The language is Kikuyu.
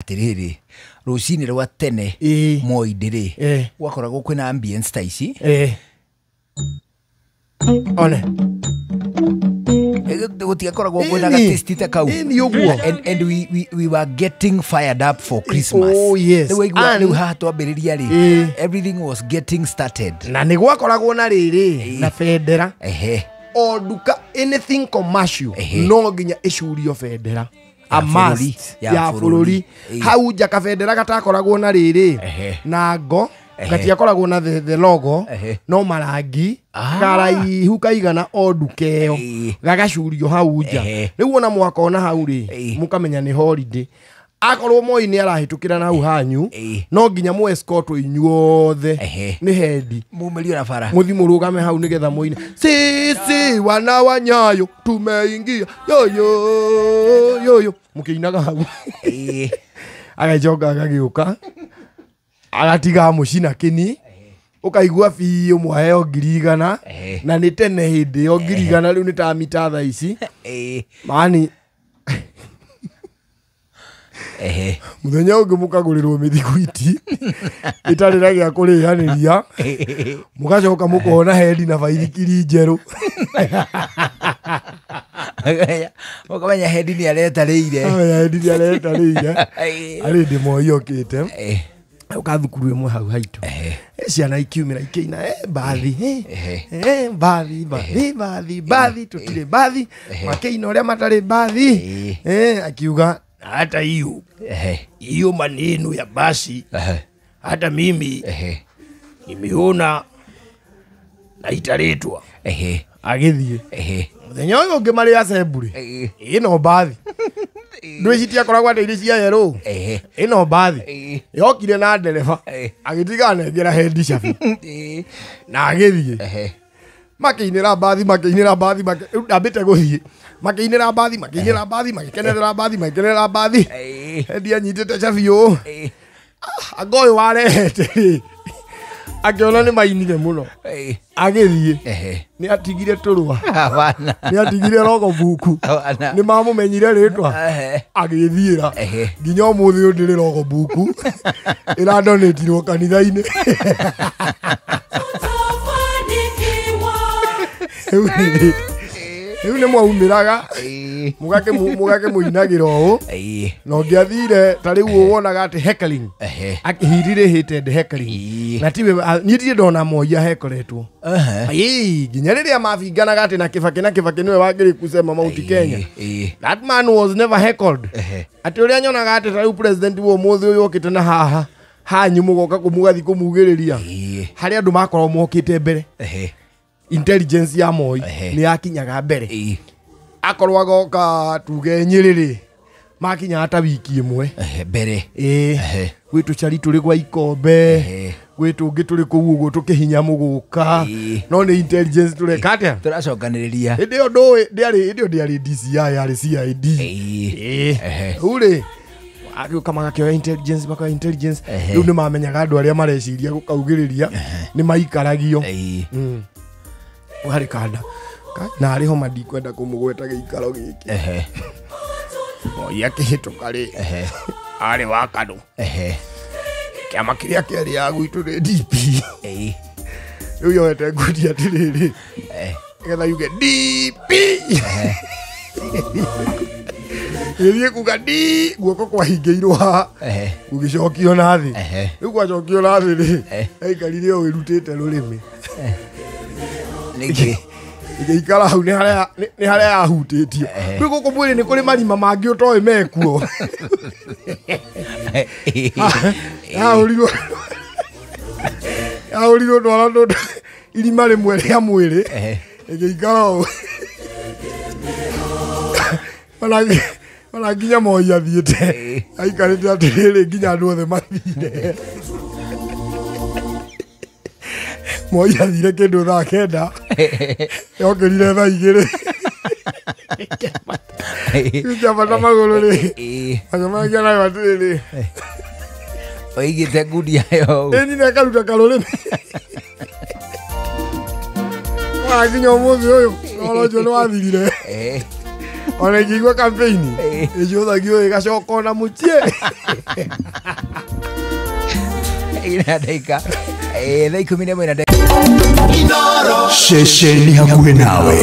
Atiriri, rucini rwa tene Moi ndiri gwakoragwo kwina ambience ta ici. One gutiakoragwo kwina gatesti ta kau. And we were getting fired up for Christmas. Oh yes. Riu haha twambĩrĩria rĩ, everything was getting started. Na nĩ gwakoragwo na rĩrĩ na bendera. O duka anything commercial no nginya icurio bendera. A must ya bũrũri. Hau nja kabendera gatakoragwo na rĩrĩ na ngo gatiakoragwo na the logo no marangi karaihu kaigana o nduka ĩyo gagacurio hau nja. Rĩu ona mwakona hau rĩ mũkamenya nĩ holiday. Akorwo Moi nĩ arahĩtũkĩra na hau hanyu no nginya mu escort inyuothe nĩ hendi mumĩrio na bara muthi mũrũgame hau nĩgetha muine sisi wana wa Nyayo tumeingia yoyo yoyo mũkĩinaga hau. Agacoka agagĩũka agatiga mũcina kĩni ũkaigua biũ mwaheo 100,000 na nĩ tene hĩndĩ ĩyo 100,000 rĩu nĩ ta mita thaa ici maani. Muthenya ũngĩ mũkagũrĩrwo mĩthiguiti ĩtarĩ na gĩa kũrĩanĩria mũgacoka mũkona hendi na baithikiri njerũ. Mũkamenya hendi nĩ aretarĩire. Hendi nĩ aretarĩire. Arĩ ndĩ Moi okĩte ũka thukuru ĩmwe hau haitũ ciana ikiumĩra ikĩina bathi bathi bathi bathi bathi tũtirĩ bathi makĩina ũrĩa matarĩ bathi. Akiuga hata hiyo hiyo maneno ya basi hata mimi nimeona na italetwa. Agithie muthenya ũyũ ũngĩ marĩ assembly ĩno bathi ndwĩcitia koragwo atĩ irĩ cia yerũ ĩno bathi yokire na ndereba agĩtiga anengera hendi cabi na agĩthiĩ makĩinĩra bathi makĩinĩra bathi ndambĩte gũthiĩ makĩinĩra bathi makĩinĩra bathi magĩkenerera bathi magĩkenerera bathi hendi anyitĩte cabi ũũ anga ũyũ warehete rĩ akĩona nĩ mainire mũno agĩthiĩ nĩ atigire tũrũa nĩ atigire rogo buku nĩ mamũmenyire rĩtwa agĩthiĩra nginya ũmũthĩ ũyũ ndĩrĩ rogo buku ĩradonĩtirwo kanitha-inĩ. Rĩu nĩ mwaumĩraga mũgakĩmũinagĩra ũũ na ũngĩathire ta rĩu wonaga atĩ heckling he really hated heckling na tiwe niĩ ndirĩ ndona Moi ahekoretwo nginya rĩrĩa mabinganaga atĩ na Kibaki na Kibaki nĩwe wangĩrĩ kusema Mount Kenya. That man was never heckled. Atĩ ũrĩa nyonaga atĩ ta rĩu president wa ũmũthĩ ũyũ okĩte na haha hanyu mũgoka kũmũgathi kũmugĩrĩria harĩ andũ makorwo mokĩte mbere. Intelligence ya Moi nĩ yakinyaga mbere akorwo agoka tuge Nyĩrĩ makinya ta wiki ĩmwe mbere gwĩ tũcari tũrĩ gwa ikombe gwĩ tũngĩ tũrĩ kũu ũguo tũkĩhinya mũgũka no nĩ intelligence tũreka atĩa tũracokanĩrĩria. Hĩndĩ ĩyo ndũĩ ndĩarĩ hĩndĩ ĩyo ndĩarĩ DCI yarĩ CID. Rĩu rĩ agĩũka magakĩoya intelligence makoya intelligence rĩu nĩ mamenyaga andũ arĩa mareciria gũkaugĩrĩria nĩ maikaragio harĩ kanda na arĩ homa ndikwenda kũmũgweta gĩikaro gĩkĩ. Moi akĩhĩtũka rĩ arĩ wa KANU kĩama kĩrĩa kĩarĩ gwitũ nĩ DP. Rĩu yoete ngundi atĩrĩrĩ nĩgetha yuge DP ĩthiĩ kuga D guoko kwahingĩirwo haha gũgĩcokio na thĩ. Rĩu gwacokio na thĩ rĩ aikarire o ĩrutĩte rũrĩmĩ nĩkĩ ĩgĩikara hau nĩ harĩa yahutĩtio. Rĩu gũkũ mwĩrĩ nĩ kũrĩ marima mangĩ ũtoĩ mekuo. Yahũrirwo ndwara irima rĩmwe rĩa mwĩrĩ ĩgĩikara ũũ ona nginya Moi athiĩte aikarĩte atĩrĩrĩ nginya andũ othe mathire. Moi athire kĩndũ thaa 9 yokĩrire thaa 2 Kĩambata magũrũ rĩ macemanagia nayo atĩrĩrĩ oigĩte ngundi yayo ĩni na ĩkaruta karũrĩmĩ nginya ũmũthĩ ũyũ ũhoro ũcio nĩ wathirire. Ona ingĩigua campaign ĩcũthagio ĩgacoka ona mũciĩ. Ina dakika 11 na dakika. Ceceni hakuhĩ nawe.